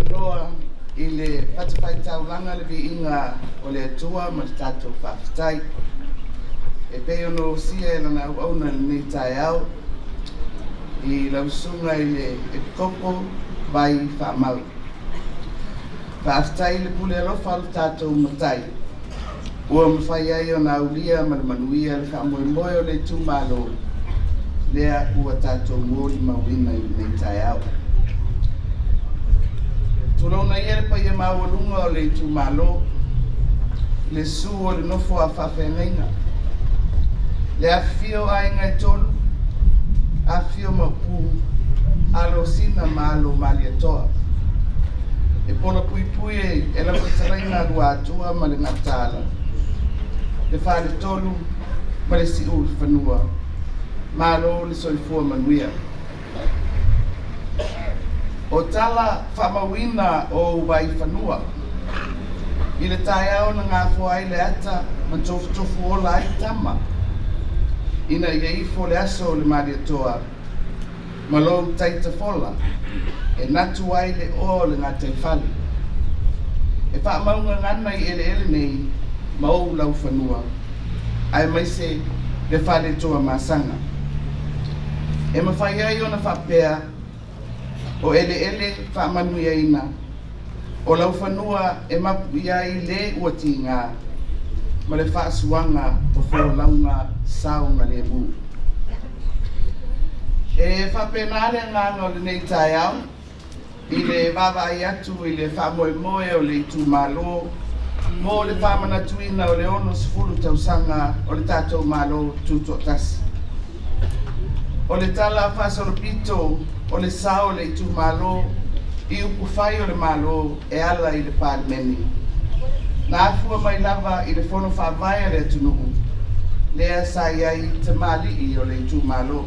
avanoa i le fatafaitaulaga le viiga o le Atua ma le tatou faafetai e pei ona osia e lana auauna i lenei taeao i lau susuga i le Epikopo Vai Faamau. Faafetai i le pule alofa a le tatou Matai ua mafai ai ona aulia ma le manuia le faamoemoe o le itumalo lea ua tatou molimauina i lenei taeao. Tulouna ia le paia maualuga o le itumalo, le susu o le nofo a faafeagaiga, le afifio o aiga e tolu, afifio Maopu, alo o Sina ma alo o Malietoa. E pola puipui e lau fetalaiga a Luatua ma le Gautaala, le Faletolu ma le Siufanua. Malo le soifua manuia. O tala faamauina o Vaifanua i le taeao na gafoa ai le ata ma tofutofu ola ai tama ina ia ifo le aso o le Malietoa ma lou taita fola e natu ai le oa o le gataifale e faamaugagana i eleele nei ma ou laufanua aemaise le fale Toamasaga. E mafai ai ona faapea o eleele faamanuiaina o laufanua e mapu i ai le ua tiga ma le faasuaga o folauga saogalemu. E faapena le agaga o lenei taeao i le vaavaai atu i le faamoemoe o le itumalo mo le faamanatuina o le 60 tausaga o le tatou Malo Tutoatasi. O le tala faasolopito o le sao o le itumalo i upufai o le Malo e ala i le Palemene, na afua mai lava i le Fono Faavae a le atunuu lea sa i ai tamalii o le itumalo.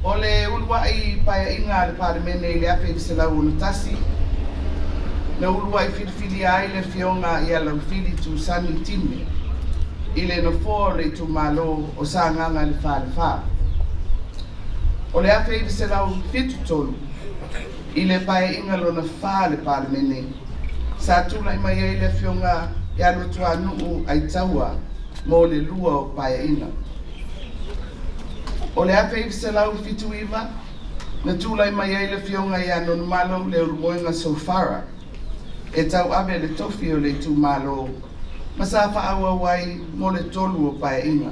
O le uluai paeaiga a le Palemene i le 1961, na uluai filifilia ai le Afioga ia Laufili Tusani Time i le nofoa o le itumalo o Sagaga le Falefa. O le 1973, i le paeaiga lona fa a le Palemene, sa tulai mai ai le Afioga ia Luatuanuu Aitaua mo le lua o paeaiga. O le 1979, na tulai mai ai le Afioga ia Nonumalo Leulumoega Sofara e tauave le tofi o le itumalo ma sa faaauau ai mo le tolu o paeaiga.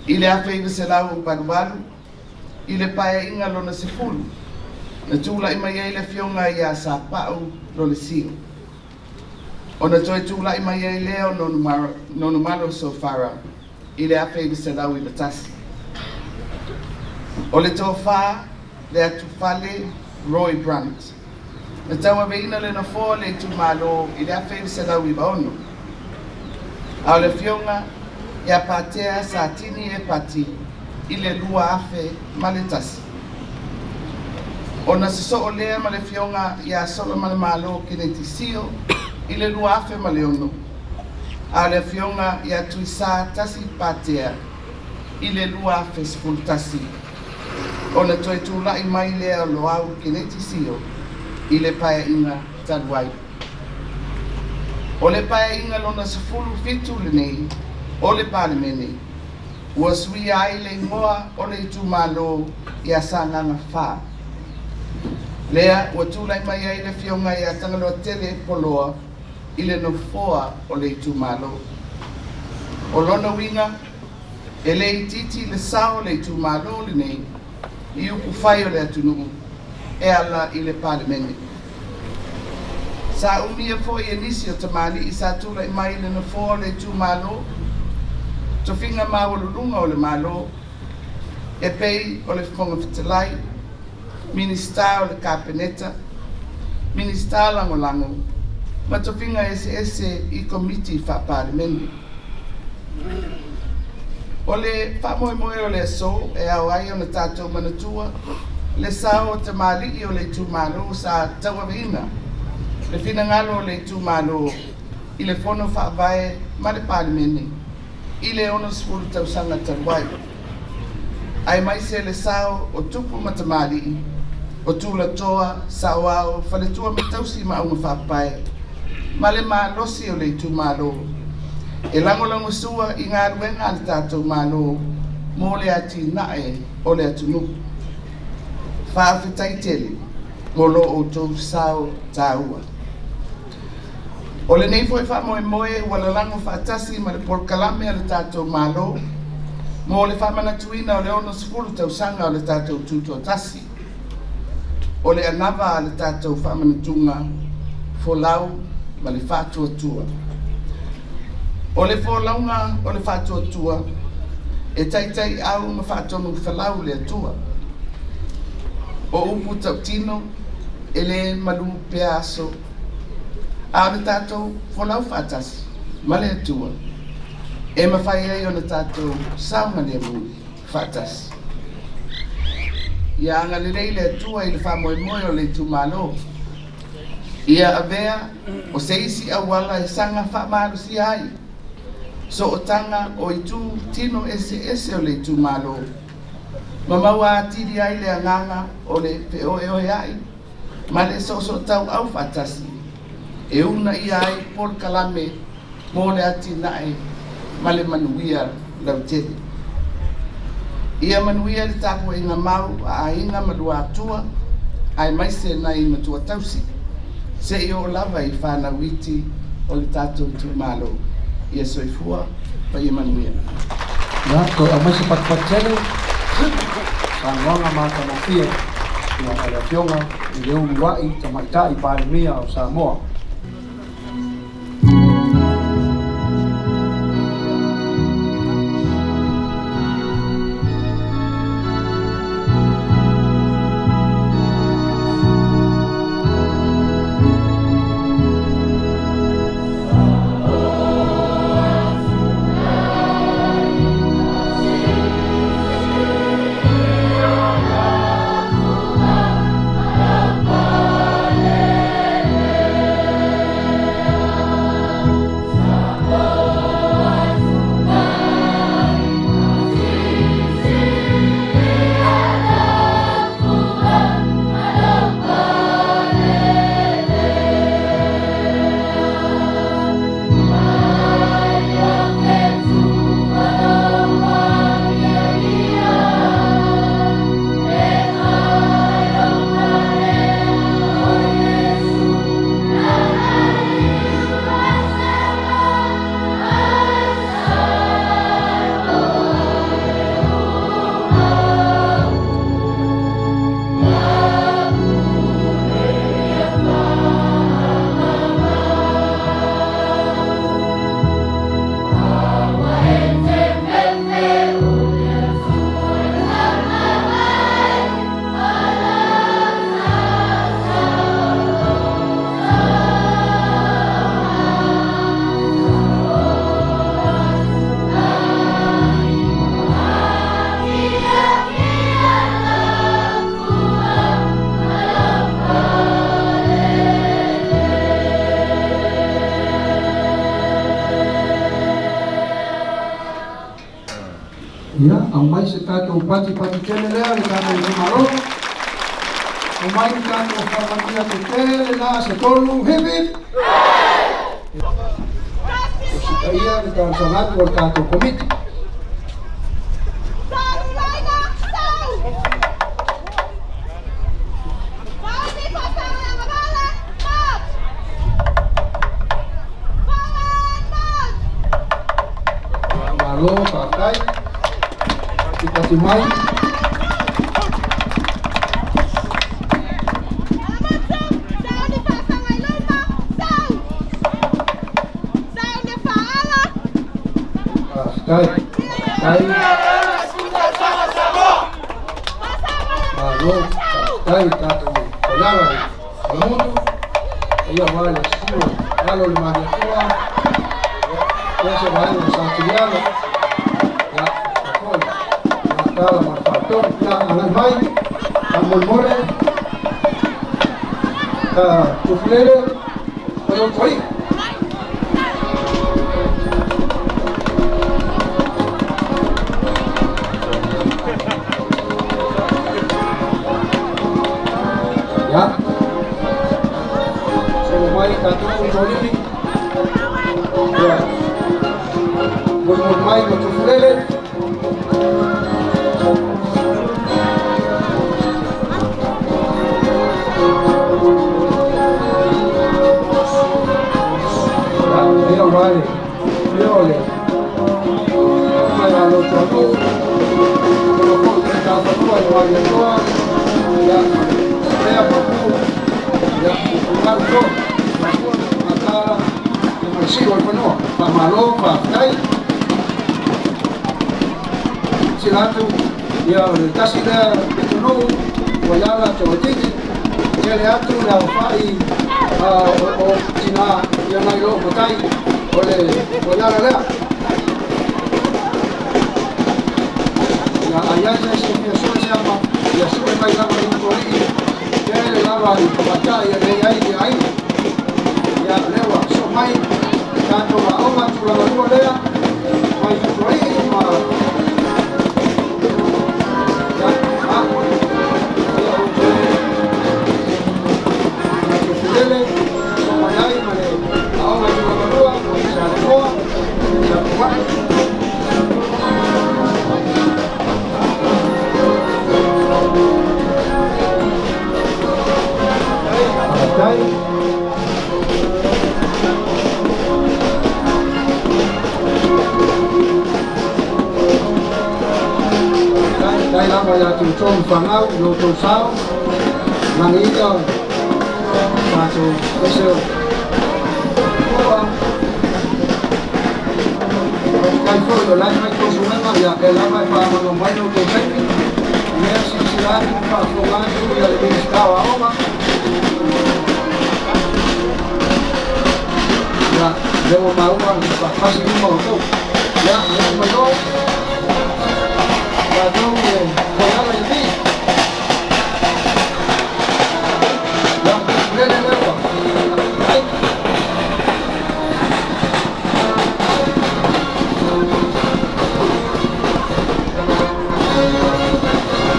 I le 1988, i le paeaiga lona 10, na tulai mai ai le Afioga ia Sapau Lolesio. Ona toe tulai mai ai lea o Nonumalo Sofara i le 1991. O le tofa Leatufale Roy Brunt, na tauaveina le nofoa o le itumalo i le 1996. A o le Afioga ia Patea Satini Epati i le 2001. Ona sosoo lea ma le Afioga ia Solamalemalo Keneti Sio i le 2006, a o le Afioga ia Tuisā Tasi Patea i le 2011, ona toe tulai mai lea o Loau Keneti Sio i le paeaiga talu ai. O le paeaiga lona 17 lenei o le Palemene ua suia ai le igoa o le itumalo ia Sagaga 4, lea ua tulai mai ai le Afioga ia Tagaloatele Poloa i le nofoa o le itumalo. O lona uiga, e le itiiti le sao o le itumalo lenei i upufai o le atunuu e ala i le Palemene. Sa umia foi e nisi o tamalii sa tulai mai i le nofoa o le itumalo, tofiga maualuluga o le Malo, e pei o le Fofoga Fetalai, Minisita o le Kapeneta, Minisita Lagolago ma tofiga eseese i Komiti Faa-Palemene. O le faamoemoe o le aso e ao ai ona tatou manatua le sao o tamalii o le itumalo sa tauaveina le finagalo o le itumalo i le Fono Faavae ma le Palemene i le 60 tausaga talu ai, aemaise le sao o tupu ma tamalii o tulatoa, saoao, faletua ma tausi ma augafaapae, ma le malosi o le itumalo e lagolagosua i galuega a le tatou Malo mo le atinae o le atunuu. Faafetai tele mo lo outou sao taua. O lenei foi faamoemoe ua lalago faatasi ma le polokalame a le tatou Malo mo le faamanatuina o le 60 tausaga o le tatou Tutoatasi. O le anava a le tatou faamanatuga, folau ma le faatuatua. O le folauga o le faatuatua, e taitaiau ma faatonufolau le Atua. O upu tautino, e le malu pea aso, a o le tatou folau faatasi ma le Atua, e mafai ai ona tatou saogalemu faatasi. Ia agalelei le Atua i le faamoemoe o le itumalo, ia avea o se isi auala e saga faamalosia ai sootaga o itu tino eseese o le itumalo, ma maua atili ai le agaga o le feoeoea'i ma le soosootauau faatasi e uunaia ai polokalame mo le atinae ma le manuia lautele. Ia manuia le tapuaiga mau a aiga ma luatua, aemaise nai matua tausi, seia oo lava i fanau iti o le tatou itumalo. Ia soifua ma ia manuia. Ia, toe aumai se patupatu tele, saunoaga matagofie a le Afioga i le Uluai Tamaitai Palemia o Samoa. Ia, aumai se tatou patipati tele lea le tatou itumalo. Aumai le tatou faamanuia tetele na se tolu, hip hip! Usitaia le talosaga atu a le tatou Komiti. Malo, faafetai. Patipati mai. Faafetai. Faafetai. Malo, faafetai tatou Kolara i Salamutu. Ia aua le afio o alo o le Malietoa. Ia se vaega o Sa Tuliano. Ia, faapea foi Matala ma le Faletolu. Ia, agai mai, faamolemole, Tufulele, Toiotoia. Momoli mai ma Tufulele. Ia, ia wale, ia ole, mai a loto anu, o ko te tāwhanua i wale toa, ia, rea papu, ia, ukaru to, mapua, matara, ia mai sio i whanua, pa malo, pa tai. Sila atu, ia, o le tasi lea, pitonuu, ua iala toatiti, tele atu le aofai o tina ia nai loo matai o le o iala lea. Ia aiai se se fia sue se ama, ia sue mai lava i utualii, tele lava i pamatai ia lei ai ia aiga. Ia lewa so mai tatou aoga tulaga lua lea, mai utualii ma ia a ia utualii. Tufulele, so mai ai ma le aoga tulaga lua, o Salemoa, Sapuai. Tai. Tai, tai lava ia tu tō whanau, lo tō sao, langi ika, tātou ese o koa. Kai foi o lai mai tō sumenga, ia e lava e whaamano mai no tō taimi, mea sisila atu, whaafonga atu, ia le Minista o Aoga. Ia, leo maua, whapasi uma o tau. Ia, ia mai o, tātou e koiala i ti. Ia, lele lewa. Ai.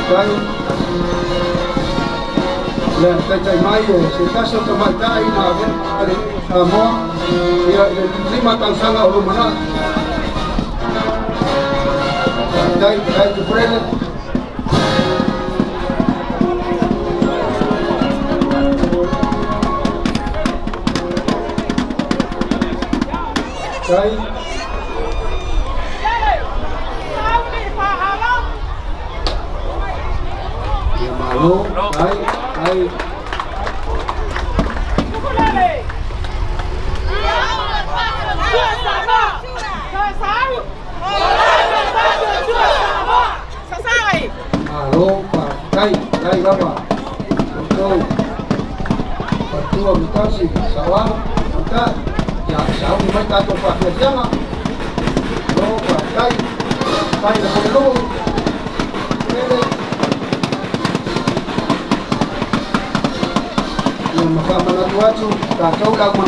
Tai. Le taitai mai e se tasi o tamaitai na avea ale Samoa ia i le 5 tausaga o lumanai. Tai, tai Tufulele. Tai. Ia malo, tai, tai. Malo, pa, tai, tai lava. Outou. Patua mutasi, sawa, muta. Ia, sauni mai tātou whaafiafiaga. Lo, pa, tai. Tai le polelo. Ele. Ia mawhaamanatu atu, tātou lau ma.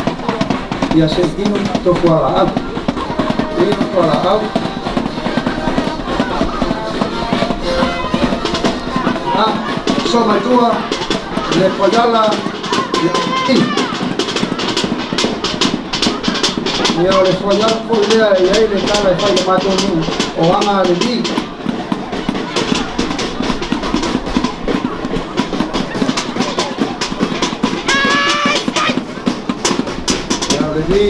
Ia se inu tofu ala au. Inu ala au. Ah, so mai tua, le koiala, ia i. Ia o le foiala foi lea e ai le tala e fai le mātou nuu o anga le li. Ia o le li,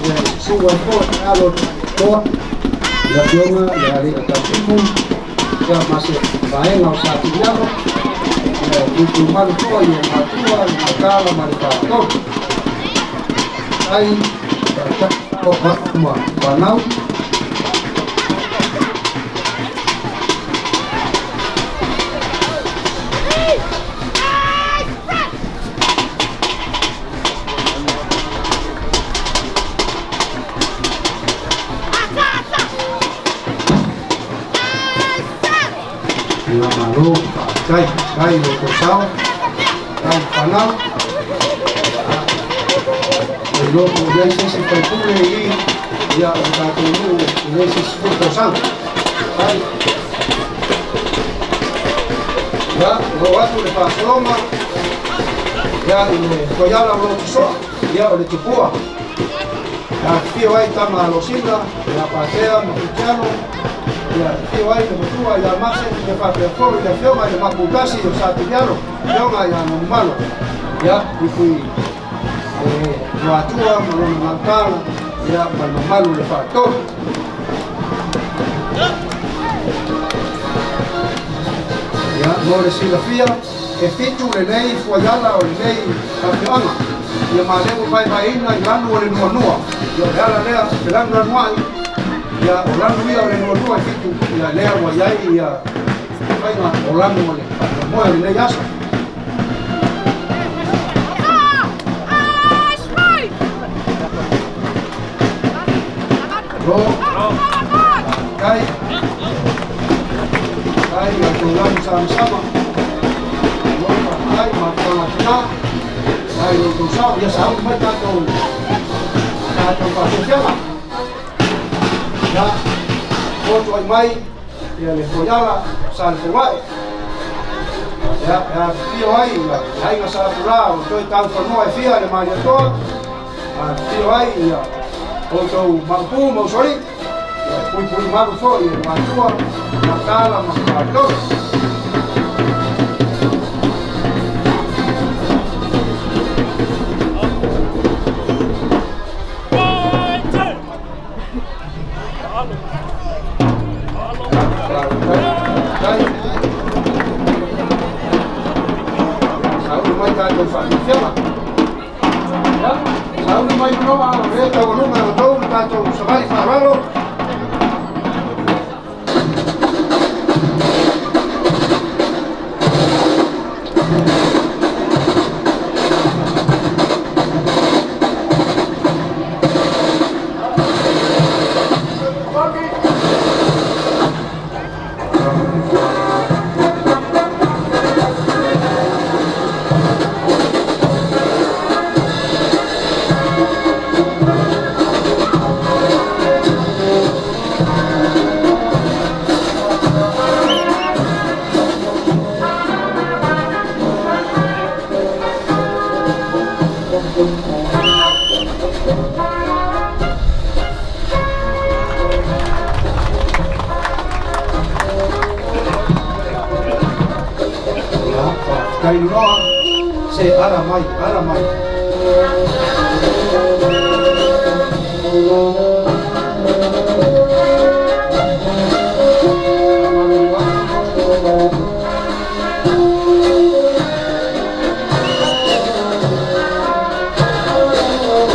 ia susu ai foi alo toa, ia fioga le ali a tātou fu, ia ma se vaega o sa tilialo, ia tutu malu toa i o matua, i matala ma le tātou. Ai, o ma whanau. Ia malo, kai, kai o tō sao, kai whanau. E loko le se se faipule i ia o tātou nuu i le se 10 tausaga. Ai. Ia, o atu le whaasoloma, ia i le koiala o loto soa, ia o le tupua. Afifio ai tama a Losina, ia Patea ma Fitiano, ia afifio ai le matua ia Mase, ia faapea foi le afioga i le Maputasi o Satiliano, afioga ia Manumalo, ia puipui Luatua ma lona gautala, ia ma le mamalu o le faatolu. Ia, mo le silafia, e 7 lenei fuaiala o lenei afioaga. Ia malemu vaevaeina i lanu o le nuanua. Ia o le ala lea, felanulanuai, ia o lanu ia o le nuanua e 7, ia lea ua i ai ia faiga o lanu o le faamoemoe o lenei aso. Ro, kai, kai ia tou lanu samasama. Ro, kai, mafutaga tina, kai lo tou sao, ia sauni mai tatou faafiafiaga. Ia, fotuai mai, ia le fuaiala sa le feuae. Ia, e afifio ai ia aiga sa pulā o toe taufanua e fia le Malietoa, afifio ai ia outou maupū ma usoalii, ia puipui malu foi e le Matua, Matala ma Faatolu. Sauni mai tatou faafiafiaga. Ia, sauni mai nonoa o lea taualuga e outou le tatou savali faaaloalo. Ia, faafetai nonoa, se ara mai, ara mai.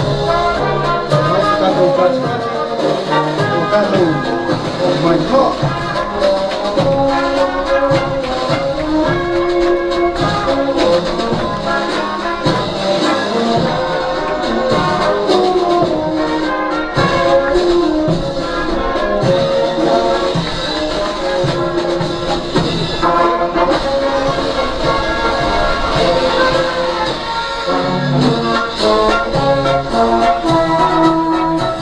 Mai se tatou fatifati, o tatou